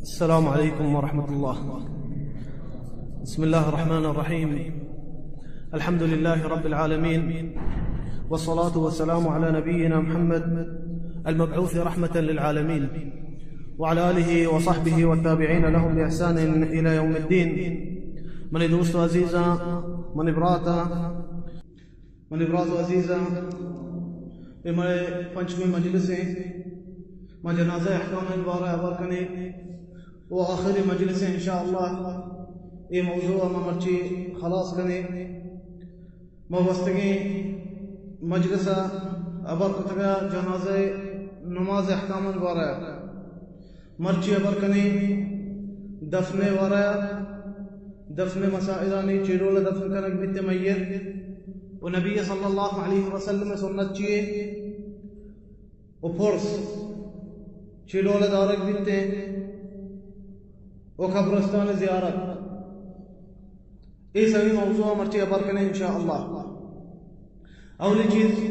السلام عليكم ورحمة الله. بسم الله الرحمن الرحيم. الحمد لله رب العالمين، والصلاة والسلام على نبينا محمد المبعوث رحمة للعالمين، وعلى آله وصحبه والتابعين لهم بإحسان إلى يوم الدين. منی دوست و عزیزاں، منی براتاں، منی برات و عزیزاں، اے مئے پنچمی مجلس ایں۔ ما جنازہ احکام ءِ بارہ ءَ ہبر کنیں و آخری مجلس ایں، انشاءاللہ اے موضوع ءَ ما مرچی خلاص کنیں۔ ما گوستگیں مجلس ءَ ہبر کتگ ءَ جنازہ ءِ نماز احکام ءِ بارہ ءَ۔ مرچی ہبر کنیں دفن ءِ بارہ ءَ، دفن ءِ مسائلانی، چے ڈول ءَ دفن کنگ بیت میت، و نبی صلی اللہ علیہ وسلم ءِ سنت چی اے، و پرس چے ڈول ءَ دارگ بیت و قبرستان زیارت۔ اے سبھی موضوع مرچی ہبر کنیں انشاءاللہ۔ اولی چیز،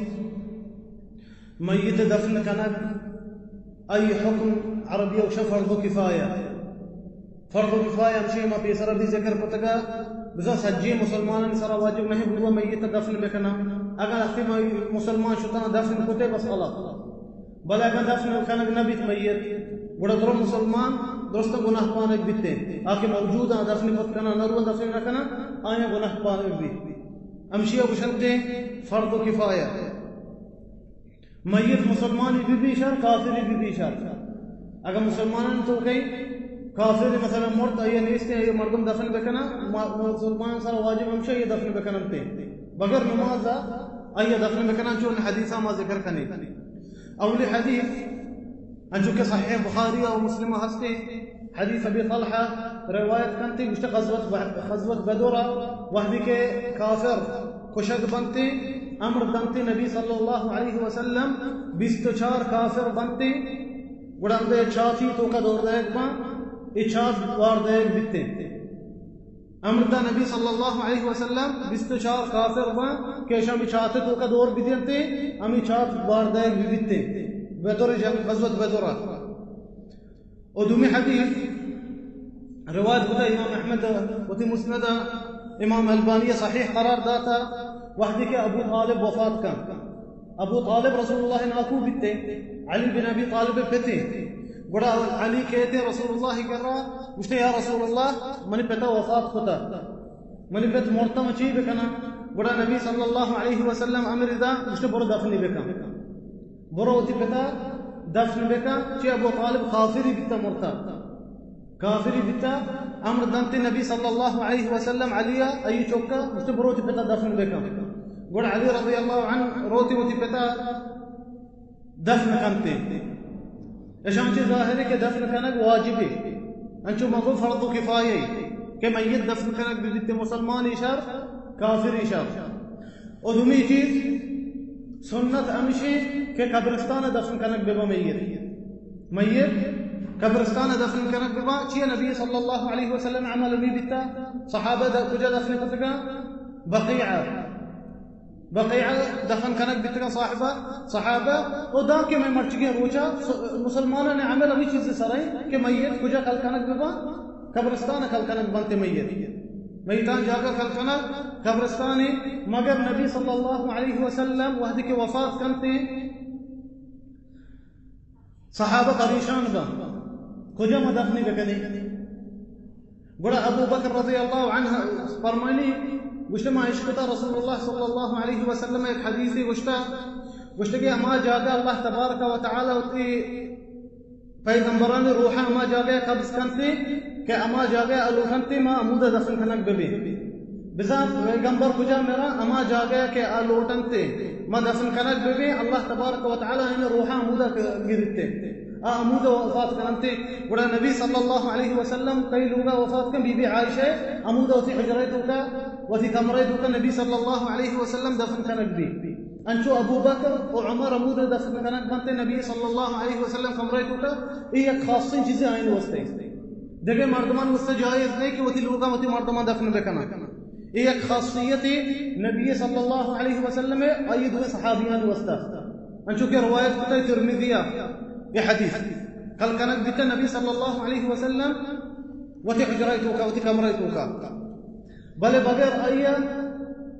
میت دفن کنگ، آئی حکم عربی ءَ گوشاں فرض کفایہ۔ فرض کفایہ ہمشی ما پیسر بھی ذکر کتگ ءَ، بزاں سجیں مسلمانانی سرا واجب نہیں بلوا میت دفن بکناں۔ اگر اخی مسلمان شتاں دفن کتے بس خلاص۔ بلے اگاں دفن کنگ نہ بیت میت، گڑا درو مسلمان درستاں گناہ پانگ بیت ایں۔ آ کہ موجود آں دفن کت کناں، نہ رواں دفن نہ کناں، آیاں گناہ پانگ بیت۔ ہمشی ءَ گوشنت ایں فرض کفایہ۔ میت مسلمانی بہ بی شر، کافری بہ بی شر۔ اگاں مسلمانانی توکا کافر مثلاً مرت، آئی نیست ایں، آئی مردم دفن بکناں، ما-، مسلمان سر واجب ہمشی آئی دفن بکننت ایں۔ بغیر نماز ءَ آئی دفن بکناں، چون حدیثاں ما ذکر کنیں۔ اولی حدیث، انچو کہ صحیح بخاری و مسلم ہستیں، حدیث ابی طلحہ روایت کنتے، گوشتے غزوت ب-، غزوت بدر ءَ وہدی کہ کافر کشگ بنتے، امر دنتے نبی صلی اللہ علیہ وسلم، بیست و چار کافر بنتے، گڑا ہمدے چاتی توکا دور دئیگ باں، اے چات وار دئیگ بیتے۔ امر دا نبی صلی اللہ علیہ وسلم بیست و چار کافر باں کہ اشاں ہمے چات توکا دور بدینتے، ہمے چات بار دئیگ بہ بیتے۔ بدر جنگ، غزوت بدر ءَ۔ و دومی حدیث روایت کتا امام احمد وتی مسند ءَ، امام البانی صحیح قرار داتا، وہدی کہ ابو طالب وفات کن۔ ابو طالب رسول اللہ ناکو بیتے، علی بن ابی طالب پتے۔ گڑا علی کیتے رسول اللہ کرا، گوشتے، یا رسول اللہ، منی پتا وفات کتا، منی پت مرتا، من چی بکناں؟ گڑا نبی صلی اللہ علیہ وسلم امر دا، گوشتے، برو دفنی بکن، برو وتی پتا دفن بکن۔ چی؟ ابو طالب کافری بیتا، مرتا۔ کافری بیتا، امر دنت نبی صلی اللہ علیہ وسلم علی ءَ، آئی چکا، گوشت، برو وتی پتا دفن بکن۔ گڑا علی رضی اللہ عنہ روتی وتی پتا دفن کنتے۔ اشاں چہ ظاہر اے کہ دفن کنگ واجبے، انچو مگو فرض کفایہ اے کہ میت دفن کنگ بہ بیت، مسلمانی شر، کافری شر۔ و دومی چیز، سنت ہمشی کہ قبرستان دفن کنگ بہ بہ میت۔ میت قبرستان دفن کنگ بہ بہ، چیئے نبی صلی اللہ علیہ وسلم عمل ہمی بیتا؟ صحابہ دا کجا دفن کتگا؟ بقیعہ۔ بقیعہ دفن کنگ بیتگا صحابہ، صحابہ۔ و دا کہ میں مرچگیں روچا س-، مسلمانان عمل ہمی چیز سرائیں کہ میت کجا کل کنگ بہ بہ؟ قبرستان کل کنگ بنت میت۔ میتان جاگہ کل کنگ قبرستانے، مگر نبی صلی اللہ علیہ وسلم وہدی کہ وفات کنتے، صحابہ پریشان با، کجا ما دفنی بکنی؟ گڑا ابو بکر رضی اللہ عنہ فرمانی، گوشتے، ما اشکتا رسول اللہ صلی اللہ علیہ وسلم ایک حدیثی گوشتا، گوشتے کہ ہما جاگہ اللہ تبارک و تعالی وتی پیغمبرانی روحاں ہما جاگہ قبض کنتے کہ ہما جاگہ آ لوٹنتے ما ہمودا دفن کنگ ببیں۔ بزاں پیغمبر کجا مرا، ہما جاگہ کہ آ لوٹنتے ما دفن کنگ ببیں، اللہ تبارک و تعالی آیانی روحاں ہمودا ک-، گرتے، آ ہمودا وفات کننتے۔ گڑا نبی صلی اللہ علیہ وسلم کئی لوگا وفات کن، بی بی عائشہ ہمودا وتی حجرہ توکا، وتی کمرہ توکا نبی صلی اللہ علیہ وسلم دفن کنگ بی۔ انچو ابوبکر و عمر ہمودا دفن کنگ بنت نبی صلی اللہ علیہ وسلم کمرہ توکا۔ اے یک خاصیں چیزے آیانی واسطہ۔ دگہ مردمان واسطہ جائز نہیں کہ وتی لوگا وتی مردمان دفن بکنن۔ اے یک خاصیت نبی صلی اللہ علیہ وسلم آئی دوئیں صحابیان واسطہ۔ انچو کہ روایت کتا ترمذی اے حدیث۔ کل کنگ بیتہ نبی صلی اللہ علیہ وسلم وتی حجرہ توکا، وتی کمرہ توکا، بلے بغیر آئیا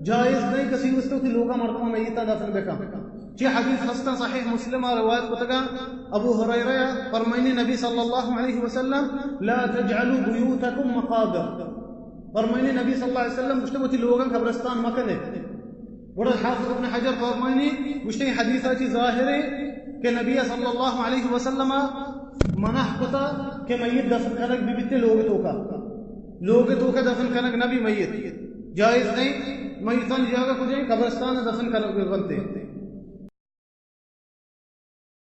جائز نہیں کسی واسطے وتی لوگا مردم میتا دفن بکن۔ چی حدیث ہستن صحیح مسلم روایت کتگا، ابو ہریرہ فرمائنی نبی صلی اللہ علیہ وسلم، لا تجعلوا بيوتكم مقابر۔ فرمائنی نبی صلی اللہ علیہ وسلم گوشتے وتی لوگا قبرستان مکنے۔ گڑا حافظ ابن حجر فرمائنی گوشتے حدیثا چی ظاہرے کہ نبی صلی اللہ علیہ وسلم منع کتا کہ میت دفن کنگ بی بیتے لوگ توکا، لوگ توکا دفن کنگ نبی میت، جائز نہیں۔ میتان جاگہ کجے؟ قبرستان دفن کنگ بی بنتے۔